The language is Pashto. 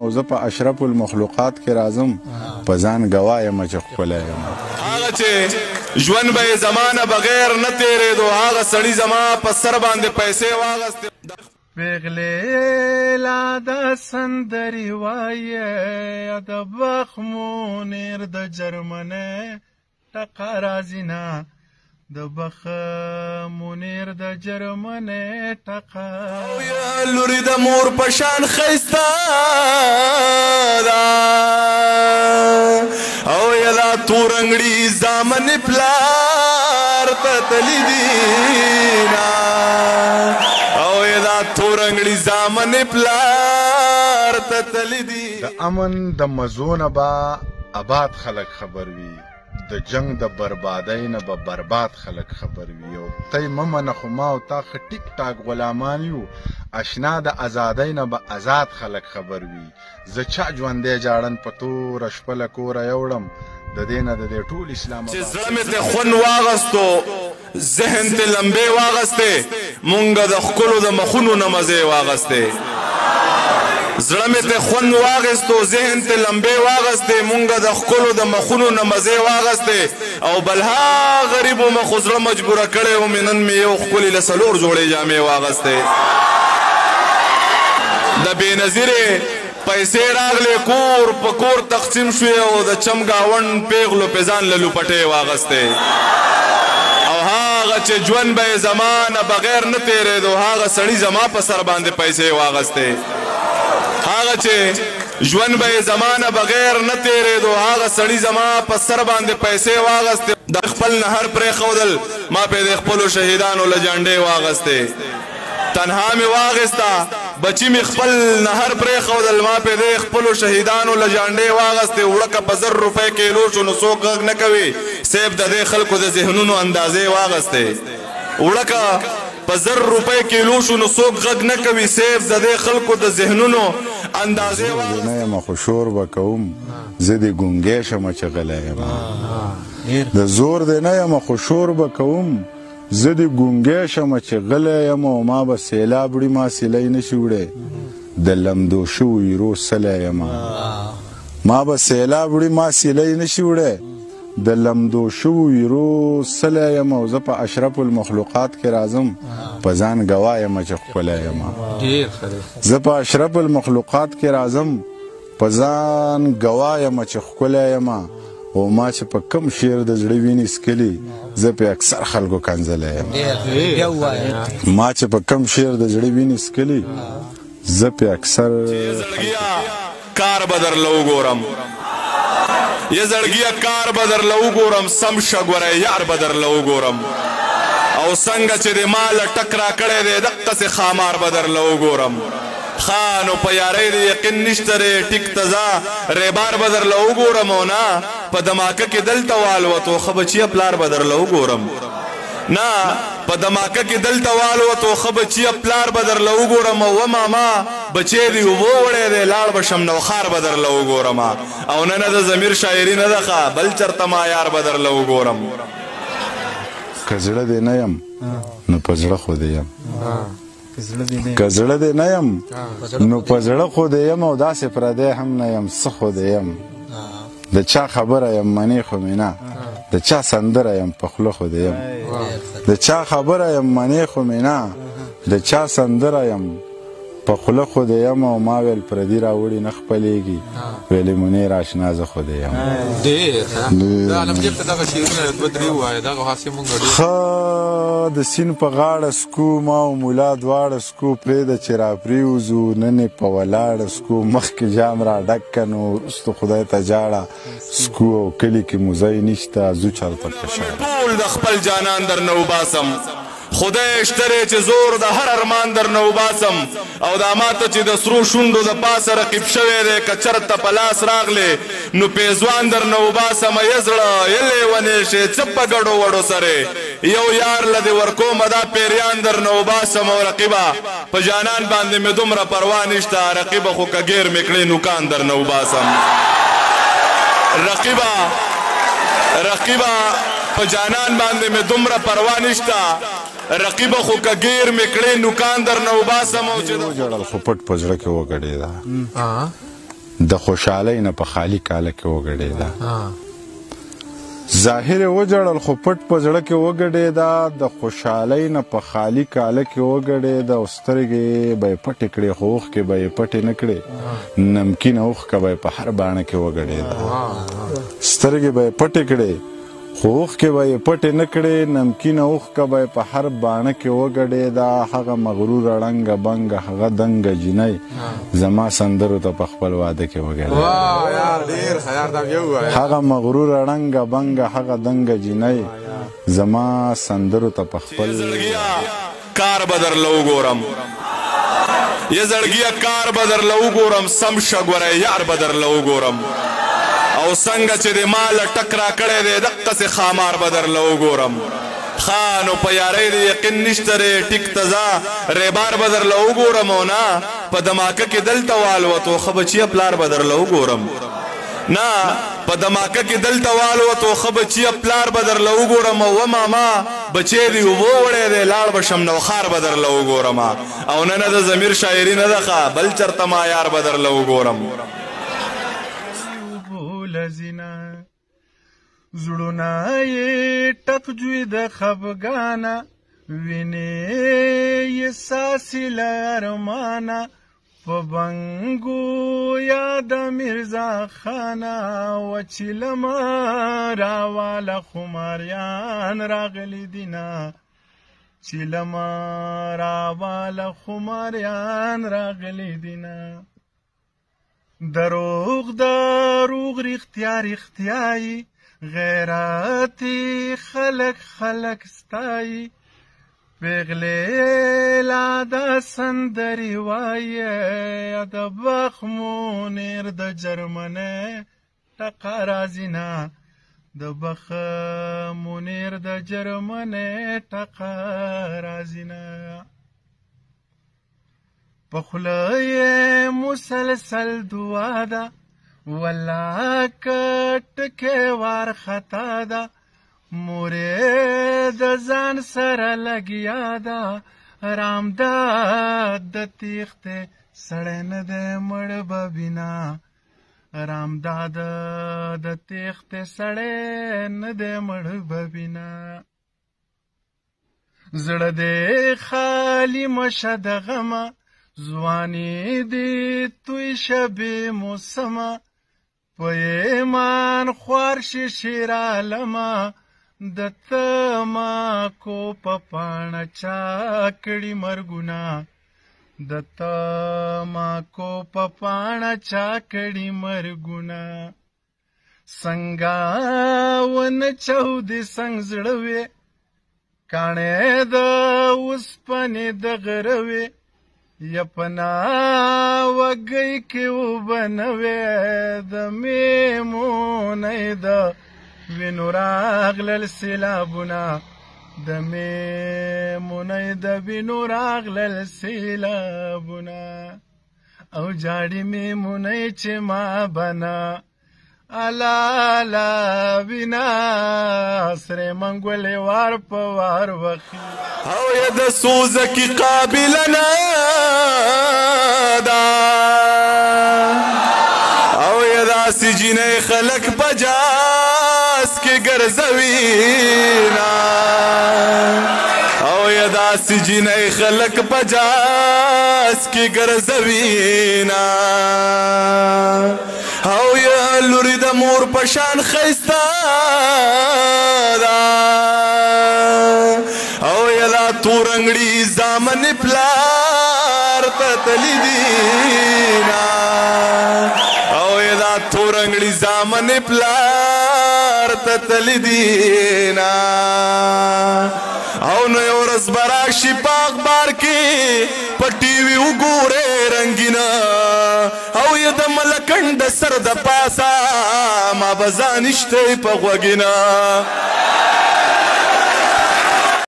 او زه په اشرف المخلوقات کې راځم، په ځان ګواه یم چې ښکلی یم. هغه چې ژوند به یې زما نه بغیر نه تېرېدو، هغه سړي زما په سر باندې پیسې واغستې. پیغلې لا د سندرې وایې، د بخ مونیر د جرمنې ټقا راځي نه، د بخ مونیر د جرمنې ټقا. لوري د مور په شان ښایسته ده، او یا دا تور انګړي زامن پلار ته تللي دي نه، او یا دا تور انګړي زامن پلار ته تللي دي. د امن د مزو نه به آباد خلک خبر وي، د جنگ د بربادۍ نه به برباد خلک خبر وي. او ته یې مه منه، خو ما او تا ښه ټیک ټاک غلامان یو، اشنا د ازادۍ نه به ازاد خلک خبر وي. زه چا ژوندی جاړن په توره شپه له کوره یوړم، د دې نه د دې ټول اسلام چې زړه مې ته خون واغستو، ذهن ته لمبې واغستې، مونږ د ښکلو د مخونو نه مزې واغستې. زړه مې ته خون واغستو، ذهن ته لمبې واغستې، مونږ د ښکلو د مخونو نه مزې واغستې. او بلها غریبو مخو زړه مجبوره کړی و مې، نن مې یو ښکلي له څلور جوړې جامې واغستې. د بېنظیرې پیسې راغلې، کور په کور تقسیم شوې، او د چم ګاونډ پیغلو په ځان له لوپټې واغستې. او هغه چې ژوند به یې زما نه بغیر نه تېرېدو، هغه سړي زما په سر باندې پیسې واغستې. هغه چې ژوند به یې زما نه بغیر نه تېرېدو، هغه سړي زما په سر باندې پیسې واغستې. د خپل نهر پرېښودل، ما پې د خپلو شهیدانو له جنډې واغستې. تنها مې واغسته، بچی مې خپل نهر پرېښودل، ما پې د خپلو شهیدانو له جنډې واغستې. وړکه په 1000 روپۍ کیلو شو نو څوک غږ نه کوي، صیب د دې خلکو د ذهنونو اندازې واغستې. وړکه په 1000 روپۍ کیلو شو نو څوک غږ نه کوي، صیب د دې خلکو د ذهنونو اندازې واغستې. نه یم خو شور به کوم، زه دې ګونګی شم چې غلی یم. د زور دې نه یم خو شور به کوم، زه دې ګونګی شم چې غلی یم. او ما به سیلاب وړي، ما سیلۍ نه شي وړی، د لمدو شوو ایرو سلی یم. ما به سیلاب وړي، ما سیلۍ نه شي وړی، د لمدو شوو ایرو سلی یم. او زه په اشرف المخلوقات کې راځم، په ځان ګواه یم چې ښکلی یم. زه په اشرف المخلوقات کې راځم، په ځان ګواه یم چې ښکلی یم. او ما چې په کم شعر د زړه وینې څکلي، زه پې اکثر خلکو کنځلی یم. ما چې په کم شعر د زړه وینې څکلي، زه پې اکثر کار به درله وګورم. یه زړګیه کار به درله وګورم، سم شه ګوره یار به درله وګورم. او څنګه چې دې ما له ټک راکړی دی، دقسې ښامار به درله وګورم. ښه نو په یارۍ دې یقین نشته دی، ټیک ته ځه ریبار به درله وګورم. او نه په دماکه کې دلته والوتو، ښه بچیه پلار به درله وګورم. نه په دماکه کې دلته والوتو، ښه بچیه پلار به درله وګورم. او وه ماما بچی دې اوبو وړی دی، لاړ به شم نوښار به درله وګورم. او نه نه د ضمیر شاعري نه ده ښه، بل چېرته ما یار به درله وګورم. که زړه دې نه یم نو په زړه خو دې یم، که زړه دې نه یم نو په زړه خو دې یم، او داسې پردی هم نه یم، څه خو دې یم. د چا خبره یم منې خو مې نه، د چا سندره یم په خوله خو دې یم. د چا خبره یم منې خو مې نه، د چا سندره یم په خوله خو دې یم. او ما ویل پردي راوړي نه خپلېږي، ویلې منیر اشنا زه خو دې یم. ښه د سین په غاړه سکو، ما او مولا دواړه سکو، پرېږده چې را پرېوځو، نن یې په ولاړه سکو. مخکې جام را ډک که نو وروستو خدای ته جاړه سکو، او کلي کې مو ځای نشته، ځو چېرته په شاړه. ټول د خپل جانان درنه وباسم، خدای شته دی چې زور د هر ارمان درنه وباسم. او دا ماته چې د سرو شونډو د پاسه رقیب شوی دی، که چېرته په لاس راغلې نو پیزوان درنه وباسم. یه زړه یه لیونی شې، څه په ګډو وډو سره یو یار له دې ورکومه، دا پیریان درنه وباسم. او رقیبه په جانان باندې مې دومره پروا نشته، رقیبه خو که ګیر مې کړې نوکان درنه وباسم. رقیبه رقیبه په جانان باندې مې دومره پروا نشته، رقیبه خو که ګیر مې کړې نوکان درنه وباسم. او چې وژړل خو پټ په زړه کې وګډېده. د خوشحالۍ نه په خالي کاله کې وګډېده. ظاهر وجړل خو پټ په زړه کې وګډېده، د خوشحالۍ نه په خالي کاله کې وګډېده. او سترګې به یې پټې کړې خو اوښکې به یې پټې نه کړې، نمکینه اوښکه به یې په هر باڼه کې وګډېده. سترګې به یې پټې کړې خو اوښکې به یې پټې نه کړې، نمکینه اوښکه به یې په هر باڼه کې وګډېده. هغه مغروره ړنګه بنګه هغه دنګه جینۍ زما سندرو ته په خپل واده کې وګډېده. هغه مغروره ړنګه بنګه هغه دنګه جینۍ زما سندرو ته په خپل کار به درله وګورم. یه زړګیه کار به درله وګورم، سم شه ګوره یار به درله وګورم. او څنګه چې دې ما له ټک راکړی دی دقسې ښامار به درله وګورم. ښه نو په یارۍ دې یقین نشته دی، ټیک ته ځه ریبار به درله وګورم. او نه په دماکه کې دلته والوتو، ښه بچیه پلار به درله وګورم. نه په دماکه کې دلته والوتو، ښه بچیه پلار به درله وګورم. او وه ماما بچی دې اوبو وړی دی، لاړ به شم نو ښار به درله وګورم. او نه نه د ضمیر شاعري نه ده ښه، بل چېرته ما یار به درله وګورم. زړونه یې ټق جوی د خفګانه، وینې یې ساسي له ارمانه، په بنګو یاد میرزا خانه، وچیلمه راواله خماریان راغلي دینه، چیلمه راواله خماریان راغلي دینه. دروغ دروغ رښتیا رښتیایي، غیرتي خلک خلک ستایي، پیغلې لا دا سندرې وایي، د بخ منیر د جرمنې ټقه راځي نه، د بخ منیر د جرمنې ټقه راځي نه. په خوله یې مسلسل دعا ده، ولا که ټکی وار خطا ده، مورې د ځان سره لګیا ده، رامداد د تېښتې سړی نه دی مړ به بنا، رامداد د تېښتې سړی نه دی مړ به بنا. زړه دې خالي مشه د غمه، ځواني دې توی شه بې موسمه، په ایمان خوار شي شیرعالمه، د تماکو په پاڼه چا کړي مرګونه، د تماکو په پاڼه چا کړي مرګونه. څنګه ونه چاودې څنګ زړه وې، کاڼې د اوسپنې د غره وې، یپنا وږی کې اوبه نه وې، د میمونې د وینو راغلل سیلابونه، د میمونې د وینو راغلل سیلابونه. او جاړي میمونې چې ما بنا الا لا وینا، سرې منګولې وار په وار وخي. او یه د سوزکی قابل نه ده، او یه داسې جینۍ خلک په جاس کې ګرځوي نه، او یه داسې جینۍ خلک په جاس کې ګرځوي نه. او یه لوري د مور په شان ښایسته ده، او یه دا تور انګړي زامن پلار ته تلي دي نه، او یه دا تور انګړي زامن پلار ته تلي دي نه. او نو یو ورځ به راشي په اخبار کې په ټي وي وګورې رنګینه، او یې د ملکنډ د سر د پاسه ما به ځان ایشتی په غوږینه.